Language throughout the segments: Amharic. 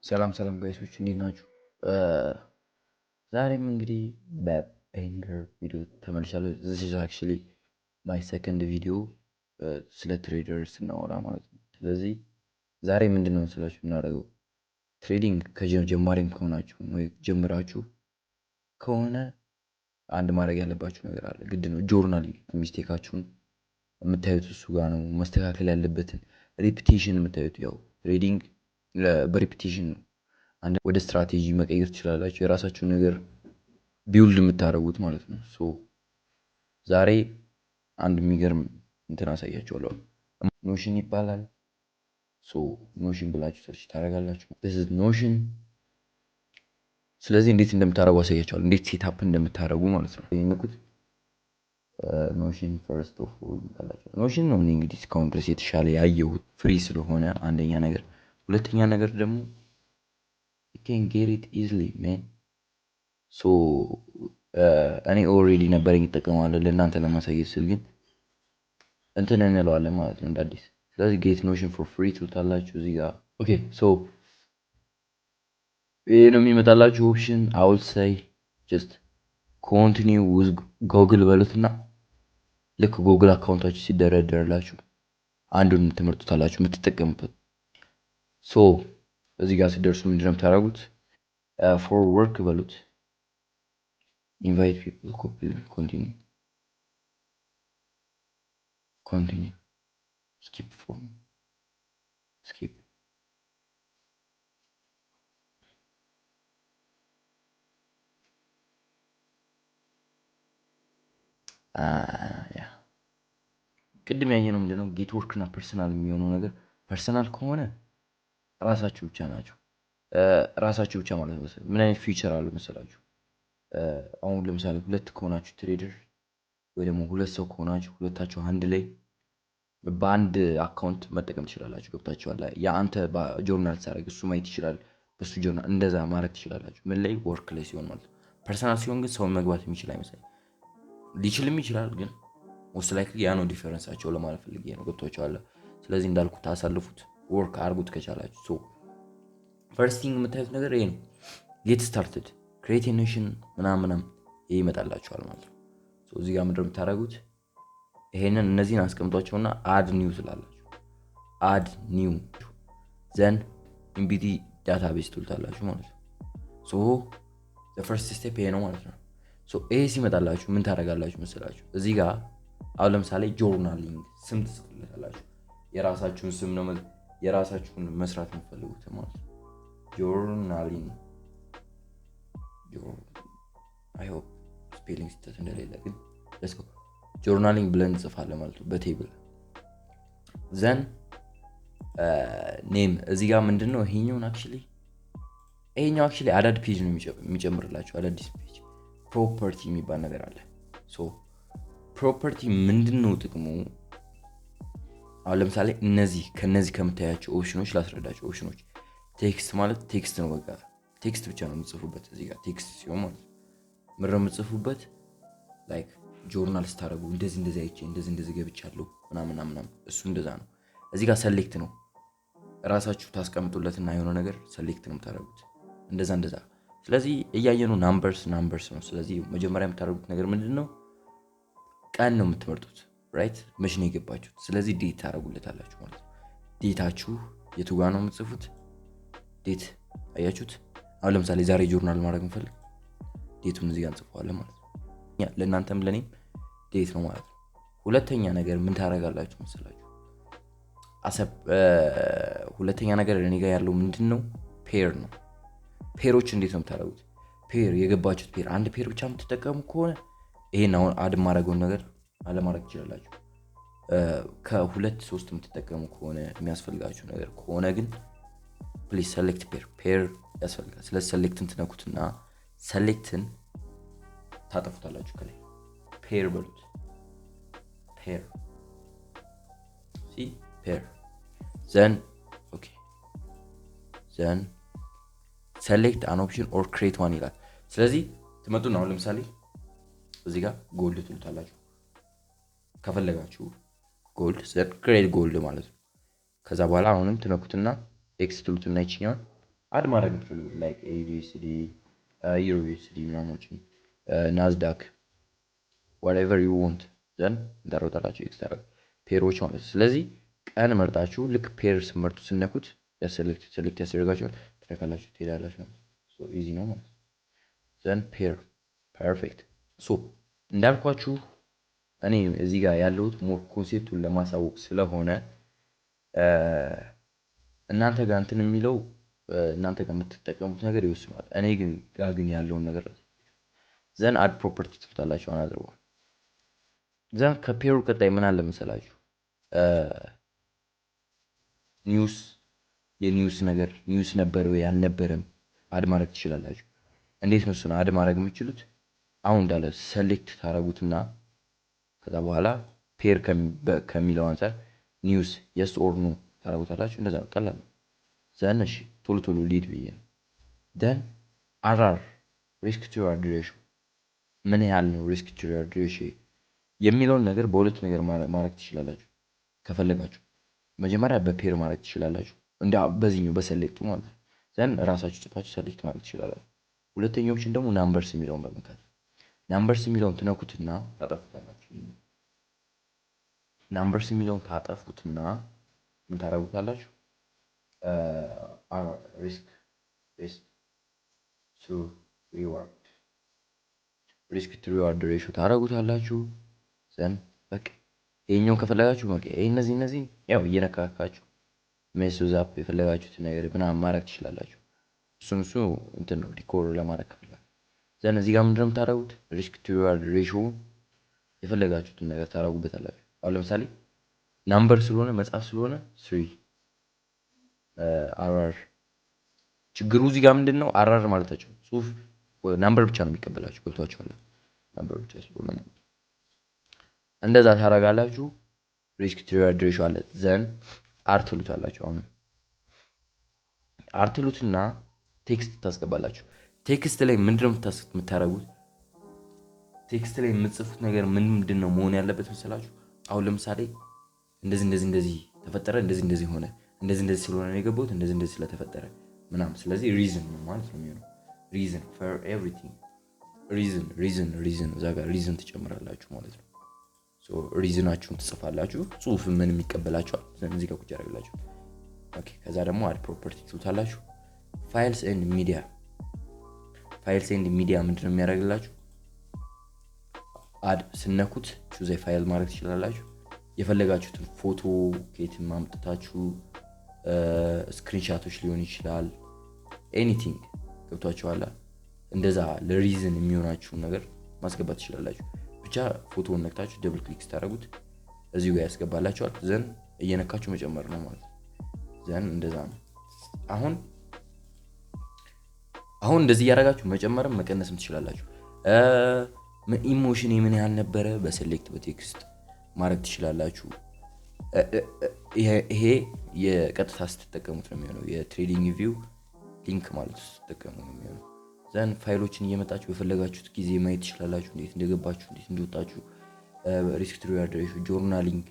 ሰላም ሰላም guys ኦች፣ እንዴት ናችሁ? ዛሬም እንግዲህ በ banger ቪዲዮ ተመልሻለሁ። This is actually my second video ስለ trader ስናወራ ማለት ነው። ስለዚህ ዛሬ ምንድን ነው መሰላችሁ የምናደርገው፣ trading ከጀማሪም ከሆናችሁ ወይ ጀምራችሁ ከሆነ አንድ ማድረግ ያለባችሁ ነገር አለ፣ ግድ ነው። Journal mistake ኣችሁን የምታዩት እሱ ጋር ነው። መስተካከል ያለበትን repetition የምታዩት፣ ያው trading በ repetition ነው። አንድ ወደ ስትራቴጂ መቀየር ትችላላችሁ። የራሳችሁን ነገር build የምታደርጉት ማለት ነው። So ዛሬ አንድ የሚገርም እንትን አሳያችኋለሁ። Notion ይባላል። So Notion ብላችሁ search ታደርጋላችሁ። This is Notion። ስለዚህ እንዴት እንደምታደርጉ አሳያችኋለሁ። እንዴት set up እንደምታደርጉ ማለት ነው። ንኩት Notion። First of all Notion ነው እኔ እንግዲህ እስካሁን ድረስ የተሻለ ያየሁት፣ free ስለሆነ አንደኛ ነገር፣ ሁለተኛ ነገር ደግሞ can get it easily, man። So እኔ already ነበረኝ፣ እጠቀመዋለሁ። ለእናንተ ለማሳየት ስል ግን እንትን እንለዋለን ማለት ነው እንደ አዲስ። ስለዚህ get Notion for free ትሉታላችሁ እዚህ ጋር። Okay, so ይሄ ነው የሚመጣላችሁ option። I would say just continue with Google በሉትና ልክ Google account ኣችሁ ሲደረደርላችሁ አንዱን ትመርጡታላችሁ የምትጠቀሙበት። So እዚህ ጋር ሲደርሱ ምንድነው የምታደርጉት? For work በሉት፣ invite people, copy, continue, continue, skip form, skip። Yeah፣ ቅድም ያየነው ምንድነው? Get work እና personal የሚሆነው ነገር፣ personal ከሆነ ራሳችሁ ብቻ ናቸው። ራሳችሁ ብቻ ማለት ነው። ምን አይነት feature አሉ መሰላችሁ? አሁን ለምሳሌ ሁለት ከሆናችሁ trader ወይ ደግሞ ሁለት ሰው ከሆናችሁ፣ ሁለታችሁ አንድ ላይ በአንድ account መጠቀም ትችላላችሁ። ገብታችኋል? የአንተ ጆርናል ሳደርግ እሱ ማየት ይችላል። በሱ ጆርናል እንደዛ ማድረግ ትችላላችሁ። ምን ላይ? Work ላይ ሲሆን ማለት ነው። Personal ሲሆን ግን ሰውን መግባት የሚችል አይመስለኝም። ሊችልም ይችላል፣ ግን most likely ያ ነው difference ኣቸው ለማለት ፈልጌ ነው። ገብቷችኋል? ስለዚህ እንዳልኩት አሳልፉት፣ work አርጉት ከቻላችሁ። So first thing የምታዩት ነገር ይሄ ነው። Get started፣ create Notion ምናምን ምናምን ይሄ ይመጣላችኋል ማለት ነው። እዚህ ጋር ምንድን ነው የምታደርጉት? ይሄንን እነዚህን አስቀምጧቸውና add new ትላላችሁ። Add new, then empty database ትሉታላችሁ ማለት ነው። So first step ይሄ ነው ማለት ነው። So ይሄ ሲመጣላችሁ ምን ታደርጋላችሁ መሰላችሁ? እዚህ ጋር አሁን ለምሳሌ journaling ስም ትጽፉለታላችሁ። የራሳችሁን ስም ነው፣ የራሳችሁን መስራት የምትፈልጉት ማለት ነው። Journaling፣ I hope spelling ስህተት እንደሌለ፣ ግን journaling ብለን እንጽፋለን ማለት ነው በ table። Then name እዚህ ጋር ምንድን ነው? ይሄኛውን actually ይሄኛው actually አዳድ page ነው የሚጨምርላችሁ፣ አዳዲስ page። Property የሚባል ነገር አለ። So property ምንድን ነው ጥቅሙ? አሁን ለምሳሌ እነዚህ ከነዚህ ከምታያቸው option ኖች ላስረዳቸው። Option ኖች text ማለት text ነው። በቃ text ብቻ ነው የምጽፉበት። እዚህ ጋር text ሲሆን ማለት ነው ምንድን ነው የምጽፉበት? Like journal ስታደርጉ እንደዚህ እንደዚህ አይቼ፣ እንደዚህ እንደዚህ ገብቻለሁ ምናምን ምናምን፣ እሱ እንደዛ ነው። እዚህ ጋር select ነው፣ እራሳችሁ ታስቀምጡለትና የሆነ ነገር select ነው የምታደርጉት፣ እንደዛ እንደዛ። ስለዚህ እያየኑ numbers numbers ነው። ስለዚህ መጀመሪያ የምታደርጉት ነገር ምንድን ነው? ቀን ነው የምትመርጡት፣ right? መች ነው የገባችሁት? ስለዚህ date ታደርጉለታላችሁ ማለት ነው። Date ኣችሁ የቱ ጋ ነው የምትጽፉት? Date አያችሁት? አሁን ለምሳሌ ዛሬ ጆርናል ማድረግ እንፈልግ፣ date ኡን እዚህ ጋር እንጽፈዋለን ማለት ነው። ለእናንተም ለእኔም date ነው ማለት ነው። ሁለተኛ ነገር ምን ታደርጋላችሁ መሰላችሁ? ሁለተኛ ነገር እኔ ጋር ያለው ምንድን ነው? Pair ነው። Pair ኦች እንዴት ነው የምታደርጉት? Pair የገባችሁት pair፣ አንድ pair ብቻ የምትጠቀሙ ከሆነ ይሄን አሁን add የማደርገውን ነገር አለማድረግ ትችላላችሁ። ከሁለት ሶስት የምትጠቀሙ ከሆነ፣ የሚያስፈልጋችሁ ነገር ከሆነ ግን please select pair፣ pair ያስፈልጋል። ስለዚህ select ን ትነኩትና select ን ታጠፉታላችሁ። ከላይ pair በሉት፣ pair, see, pair, then okay, then select an option or create one ይላል። ስለዚህ ትመጡና አሁን ለምሳሌ እዚህ ጋር gold ትሉታላችሁ ከፈለጋችሁ፣ gold, create gold ማለት ነው። ከዛ በኋላ አሁንም ትነኩትና X ትሉትና ይችኛዋን Add ማድረግ የምትፈልጉት like AUDUSD፣ EURUSD ምናምኖችን፣ NASDAQ፣ whatever you want፣ then እንዳሮጣላችሁ extra pair ኦች ማለት ነው። ስለዚህ ቀን መርጣችሁ ልክ pair ስትመርጡ ስነኩት select ያስደርጋችኋል። ትነካላችሁ፣ ትሄዳላችሁ ማለት ነው። Easy ነው ማለት ነው። Then pair፣ perfect። So እንዳልኳችሁ እኔ እዚህ ጋር ያለሁት more concept ኡን ለማሳወቅ ስለሆነ እናንተ ጋር እንትን የሚለው እናንተ ጋር የምትጠቀሙት ነገር ይወስነዋል። እኔ ግን ጋር ግን ያለውን ነገር then add property ትሉታላችሁ። Another one፣ then ከ pair ኡ ቀጣይ ምን አለ መሰላችሁ? News፣ የ news ነገር፣ news ነበረ ወይ አልነበረም add ማድረግ ትችላላችሁ። እንዴት ነው እሱን add ማድረግ የምችሉት? አሁን እንዳለ select ታደረጉትና ከዛ በኋላ pair ከሚለው አንጻር news yes or no ታደረጉታላችሁ። እንደዛ ነው፣ ቀላል ነው። Then እሺ፣ ቶሎ ቶሎ lead ብዬ ነው። Then RR፣ risk to reward ratio፣ ምን ያህል ነው risk to reward ratio የሚለውን ነገር በሁለት ነገር ማድረግ ትችላላችሁ። ከፈለጋችሁ መጀመሪያ በ pair ማድረግ ትችላላችሁ፣ እንደ በዚህኛው በ select ኡ ማለት ነው። Then ራሳችሁ ጽፋችሁ select ማድረግ ትችላላችሁ። ሁለተኛው option ደግሞ numbers የሚለውን በመንካት፣ numbers የሚለውን ትነኩትና ታጠፉታላችሁ። Numbers የሚለውን ታጠፉትና ምን ታደርጉታላችሁ? Risk to reward፣ risk to reward ratio ታደርጉታላችሁ። Then በቃ ይሄኛውን ከፈለጋችሁ በቃ ይሄ እነዚህ ያው እየነካካችሁ mess up የፈለጋችሁትን ነገር ምናምን ማድረግ ትችላላችሁ። እሱን እሱ እንትን ነው decor ለማድረግ ከፈለጋችሁ። Then እዚህ ጋር ምንድነው የምታደርጉት? Risk to reward ratio የፈለጋችሁትን ነገር ታደርጉበታላችሁ። አሁን ለምሳሌ number ስለሆነ፣ መጻፍ ስለሆነ 3 RR። ችግሩ እዚህ ጋር ምንድን ነው? RR ማለታቸው ጽሁፍ number ብቻ ነው የሚቀበላችሁ። ገብቷችኋል? Number ብቻ ስለሆነ እንደዛ ታደርጋላችሁ። Risk to reward ratio አለ። Then add ትሉታላችሁ። አሁን add ትሉትና text ታስገባላችሁ። Text ላይ ምንድነው የምታደርጉት? Text ላይ የምትጽፉት ነገር ምንድን ነው መሆን ያለበት መሰላችሁ? አሁን ለምሳሌ እንደዚህ እንደዚህ እንደዚህ ተፈጠረ፣ እንደዚህ እንደዚህ ሆነ፣ እንደዚህ እንደዚህ ስለሆነ ነው የገባሁት፣ እንደዚህ እንደዚህ ስለተፈጠረ ምናምን። ስለዚህ reason ነው ማለት ነው የሚሆነው። Reason for everything፣ reason፣ reason፣ reason፣ እዛ ጋር reason ትጨምራላችሁ ማለት ነው። Reason ኣችሁን ትጽፋላችሁ። ጽሁፍ ምንም ይቀበላችኋል። እዚህ ጋር ቁጭ ያደርግላችሁ። Okay፣ ከዛ ደግሞ add property ትሉታላችሁ። Files and media፣ files and media ምንድነው የሚያደርግላችሁ? Add ስነኩት choose file ማድረግ ትችላላችሁ። የፈለጋችሁትን ፎቶ ከየትም አምጥታችሁ፣ screenshot ኦች ሊሆን ይችላል። Anything፣ ገብቷችኋል። እንደዛ ለ reason የሚሆናችሁን ነገር ማስገባት ትችላላችሁ። ብቻ ፎቶውን ነክታችሁ double click ስታደርጉት እዚሁ ጋር ያስገባላችኋል። Then እየነካችሁ መጨመር ነው ማለት ነው። Then እንደዛ ነው። አሁን እንደዚህ እያደረጋችሁ መጨመርም መቀነስም ትችላላችሁ። Emotion ምን ያህል ነበረ በ select በ text ማድረግ ትችላላችሁ። ይሄ የቀጥታ ስትጠቀሙት ነው የሚሆነው። የ TradingView link ማለት ስትጠቀሙ ነው የሚሆነው። Then ፋይሎችን እየመጣችሁ በፈለጋችሁት ጊዜ ማየት ትችላላችሁ። እንዴት እንደገባችሁ፣ እንዴት እንደወጣችሁ፣ risk to reward ratio፣ journaling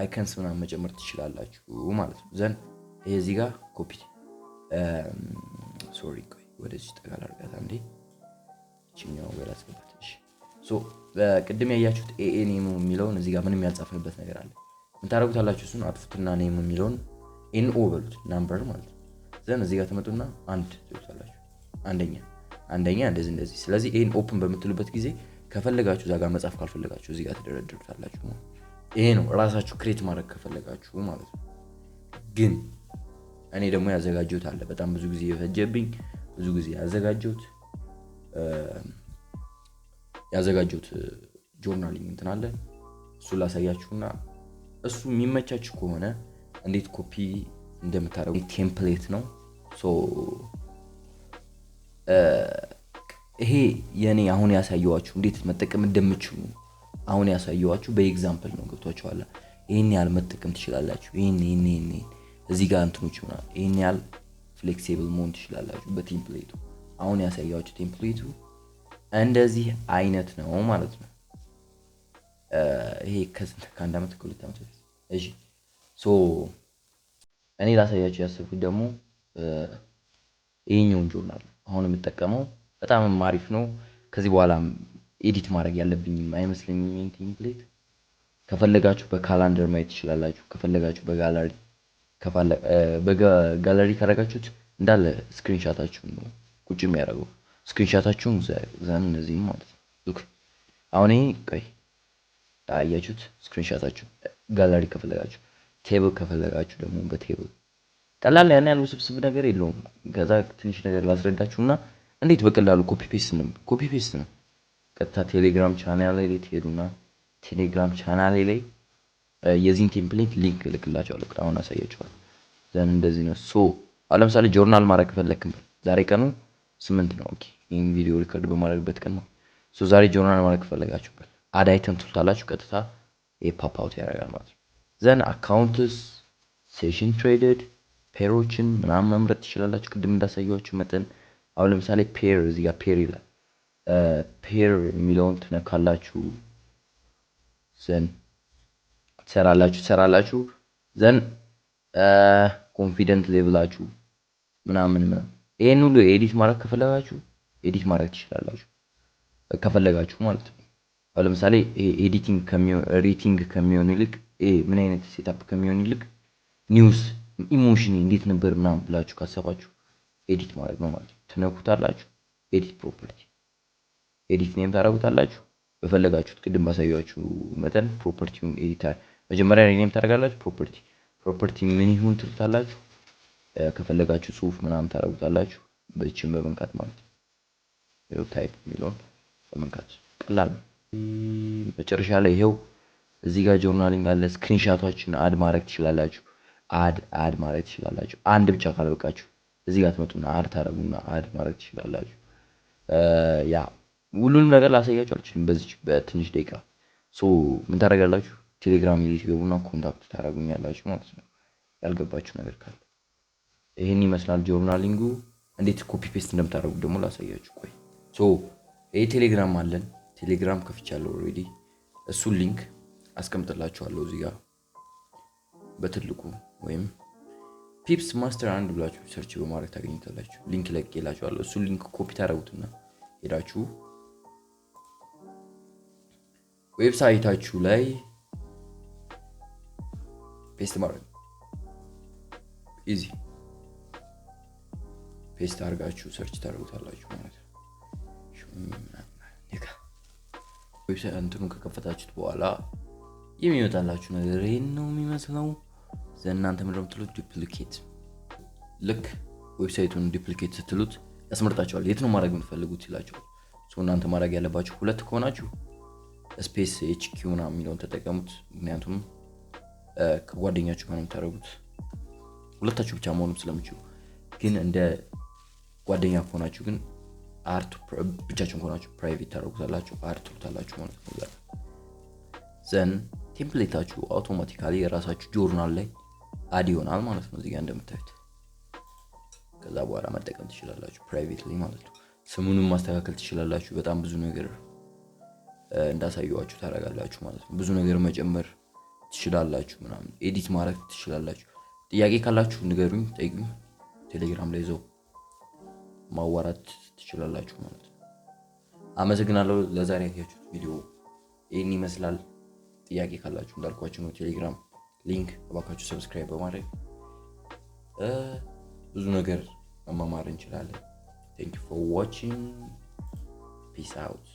icons ምናምን መጨመር ትችላላችሁ ማለት ነው። Then ይሄ እዚህ ጋር copy፣ sorry፣ ቆይ ወደዚህ ጠጋ ላድርጋት አንዴ፣ ይችኛው ገላ አስገባት። እሺ፣ so ቅድም ያያችሁት AA name የሚለውን እዚህ ጋር ምንም ያልጻፍንበት ነገር አለ። ምን ታደርጉታላችሁ? እሱን አጥፉትና name የሚለውን NO በሉት፣ number ማለት ነው። Then እዚህ ጋር ትመጡና አንድ ትሉታላችሁ። አንደኛ፣ አንደኛ፣ እንደዚህ እንደዚህ። ስለዚህ ይህን open በምትሉበት ጊዜ ከፈለጋችሁ እዛ ጋር መጻፍ፣ ካልፈለጋችሁ እዚህ ጋር ትደረድሩታላችሁ። ይሄ ነው ራሳችሁ create ማድረግ ከፈለጋችሁ ማለት ነው። ግን እኔ ደግሞ ያዘጋጀሁት አለ፣ በጣም ብዙ ጊዜ የፈጀብኝ፣ ብዙ ጊዜ ያዘጋጀሁት journaling እንትን አለ። እሱን ላሳያችሁና እሱ የሚመቻችሁ ከሆነ እንዴት ኮፒ እንደምታደርጉ፣ template ነው። So ይሄ የኔ አሁን ያሳየኋችሁ እንዴት መጠቀም እንደምችሉ አሁን ያሳየኋችሁ በ example ነው። ገብቷችኋል? ይህን ያህል መጠቀም ትችላላችሁ። ይህን ይህን ይህን እዚህ ጋር እንትኖች ይሆናል። ይህን ያህል flexible መሆን ትችላላችሁ በ template ኡ። አሁን ያሳየኋችሁ template ኡ እንደዚህ አይነት ነው ማለት ነው። ይሄ ከስንት፣ ከአንድ ዓመት፣ ከ2 ዓመት በፊት። እሺ፣ so እኔ ላሳያችሁ ያሰብኩት ደግሞ ይሄኛውን ጆርናል አሁን የምጠቀመው በጣም አሪፍ ነው። ከዚህ በኋላ edit ማድረግ ያለብኝም አይመስለኝም። ይሄን template ከፈለጋችሁ በ calendar ማየት ትችላላችሁ። ከፈለጋችሁ በ gallery፣ በ gallery ካደረጋችሁት እንዳለ screenshot ኣችሁን ነው ቁጭ የሚያደርገው፣ screenshot ኣችሁን then እነዚህም ማለት ነው። Look፣ አሁን ይሄ ቆይ አያችሁት? Screenshot ኣችሁ gallery ከፈለጋችሁ፣ table ከፈለጋችሁ ደግሞ በ table ቀላል፣ ያን ያህል ውስብስብ ነገር የለውም። ከዛ ትንሽ ነገር ላስረዳችሁ እና እንዴት በቀላሉ copy paste ነው፣ copy paste ነው። ቀጥታ ቴሌግራም ቻናል ላይ ትሄዱና ቴሌግራም ቻናሌ ላይ የዚህን template link እልክላችኋለሁ። አሁን አሳያችኋለሁ። Then እንደዚህ ነው። So አሁን ለምሳሌ ጆርናል ማድረግ ከፈለክም ዛሬ ቀኑ 8 ነው። Okay፣ ይህን ቪዲዮ record በማድረግበት ቀን ነው። So ዛሬ ጆርናል ማድረግ ከፈለጋችሁበት add item ትሉታላችሁ። ቀጥታ ይሄ pop out ያደርጋል ማለት ነው። Then accounts፣ session traded፣ pair ኦችን ምናምን መምረጥ ትችላላችሁ። ቅድም እንዳሳየኋችሁ መጠን አሁን ለምሳሌ pair እዚህ ጋር pair ይላል። Pair የሚለውን ትነካላችሁ። Then ትሰራላችሁ ትሰራላችሁ፣ then confident level ኣችሁ ምናምን ምናምን ይሄን ሁሉ edit ማድረግ ከፈለጋችሁ edit ማድረግ ትችላላችሁ ከፈለጋችሁ ማለት ነው። አሁን ለምሳሌ editing ከሚሆን፣ rating ከሚሆን ይልቅ፣ ይሄ ምን አይነት setup ከሚሆን ይልቅ news emotion እንዴት ነበር ምናምን ብላችሁ ካሰባችሁ edit ማድረግ ነው ማለት ነው። ትነኩታላችሁ። Edit property፣ edit name ታደርጉታላችሁ። በፈለጋችሁት ቅድም ባሳያችሁ መጠን property ውን edit መጀመሪያ rename ታደርጋላችሁ። Property ምን ይሁን ትሉታላችሁ። ከፈለጋችሁ ጽሁፍ ምናምን ታደርጉታላችሁ። በዚህም በመንካት ማለት ነው። ይኸው type የሚለውን በመንካት ቀላል ነው። መጨረሻ ላይ ይኸው እዚህ ጋር journaling አለ። Screenshot ኦችን add ማድረግ ትችላላችሁ። Add ማድረግ ትችላላችሁ። አንድ ብቻ ካልበቃችሁ እዚህ ጋር ትመጡና add ታደርጉና add ማድረግ ትችላላችሁ። Yeah፣ ሁሉንም ነገር ላሳያችሁ አልችልም በዚች በትንሽ ደቂቃ። So ምን ታደርጋላችሁ? ቴሌግራም ላይ ትገቡና contact ታደርጉኛላችሁ ማለት ነው። ያልገባችሁ ነገር ካለ ይህን ይመስላል journaling ኡ። እንዴት copy paste እንደምታደርጉት ደግሞ ላሳያችሁ። ቆይ፣ so ይህ ቴሌግራም አለን። ቴሌግራም ከፍቻለሁ already። እሱን link አስቀምጥላችኋለሁ እዚህ ጋር በትልቁ ወይም Pips Master 1 ብላችሁ search በማድረግ ታገኙታላችሁ። Link ለቅቄላችኋለሁ። እሱን link copy ታደርጉትና ሄዳችሁ website ኣችሁ ላይ paste ማድረግ፣ easy፣ paste አድርጋችሁ search ታደርጉታላችሁ ማለት ነው። Website እንትኑን ከከፈታችሁት በኋላ የሚመጣላችሁ ነገር ይህን ነው የሚመስለው። እናንተ ምንድን ነው የምትሉት? Duplicate። ልክ website ኡን duplicate ስትሉት ያስመርጣችኋል። የት ነው ማድረግ የምትፈልጉት ይላችኋል። እናንተ ማድረግ ያለባችሁ ሁለት ከሆናችሁ Space HQ ምናምን የሚለውን ተጠቀሙት። ምክንያቱም ከጓደኛችሁ ጋር ነው የምታደርጉት፣ ሁለታችሁ ብቻ መሆኑም ስለምችሉ። ግን እንደ ጓደኛ ከሆናችሁ ግን add፣ ብቻችሁን ከሆናችሁ private ታደርጉታላችሁ፣ add ትሉታላችሁ ማለት ነው። Then template ኣችሁ automatically የራሳችሁ ጆርናል ላይ add ይሆናል ማለት ነው፣ እዚጋ እንደምታዩት። ከዛ በኋላ መጠቀም ትችላላችሁ privately ማለት ነው። ስሙንም ማስተካከል ትችላላችሁ። በጣም ብዙ ነገር እንዳሳየዋችሁ ታደርጋላችሁ ማለት ነው። ብዙ ነገር መጨመር ትችላላችሁ፣ ምናምን edit ማድረግ ትችላላችሁ። ጥያቄ ካላችሁ ንገሩኝ፣ ጠይቁኝ። ቴሌግራም ላይ ይዘው ማዋራት ትችላላችሁ ማለት ነው። አመሰግናለሁ። ለዛሬ ያያችሁት ቪዲዮ ይህን ይመስላል። ጥያቄ ካላችሁ እንዳልኳችሁ ነው ቴሌግራም link፣ እባካችሁ subscribe በማድረግ ብዙ ነገር መማማር እንችላለን። Thank you for watching፣ peace out።